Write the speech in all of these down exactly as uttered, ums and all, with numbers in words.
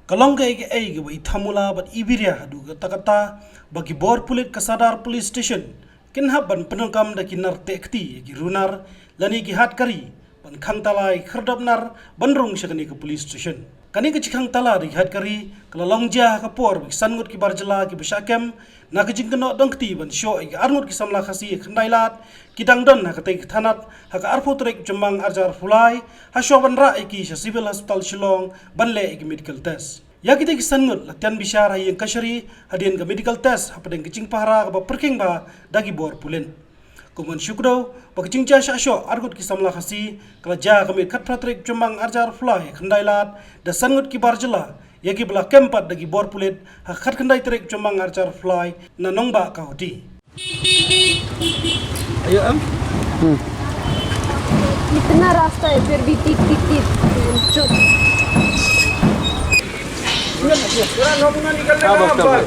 Ka long kaei kaei kaba i thamula bad i biria haduh katta katta ba ki bor pulit ka Sadar Police Station kin hap ban pyndonkam da ki nar teh kti ïa ki runar lane ki hat kari ban khang tala ïa ki khyrdop nar ban rung sha kane ka police station. Kane ka jingkhang tala da ki hat kari ka la long jia ha ka por ba ki san ngut ki bar jylla kiba shah kem na ka jingkynnoh dong kti ban shoh ïa ki ar ngut ki samla Khasi ha Khyndai Lad ki dang don ha katei ka thanat ha ka arphew tarik Jymmang arhajar arphew lai, ha shuwa ban rah ïa ki sha Civil Hospital Shillong ban leh ïa ki medical test. Ïa kitei ki san ngut la tian bishar ha ïing kashari hadien ka medical test hapdeng ka jingpahara kaba pyrkhing bha da ki bor pulit. Kum ban shu kdew ba ka jingjia shah shoh ar ngut ki samla Khasi ka la jia ha ka miet khatphra tarik Jymmang arhajar arphew lai ha Khyndai Lad da san ngut ki bar jylla, ïa kiba la kem pat da ki bor pulit ha ka khatkhyndai tarik Jymmang arhajar arphew lai na Nongbah Kawhati. Ayo em. इतना रास्ता है, फिर भी टिट टिट टिट। हाँ, बस, बस।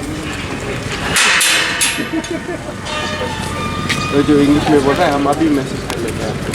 वो जो इंग्लिश में बोल रहा है, हम अभी मैसेज कर लेते हैं आपको।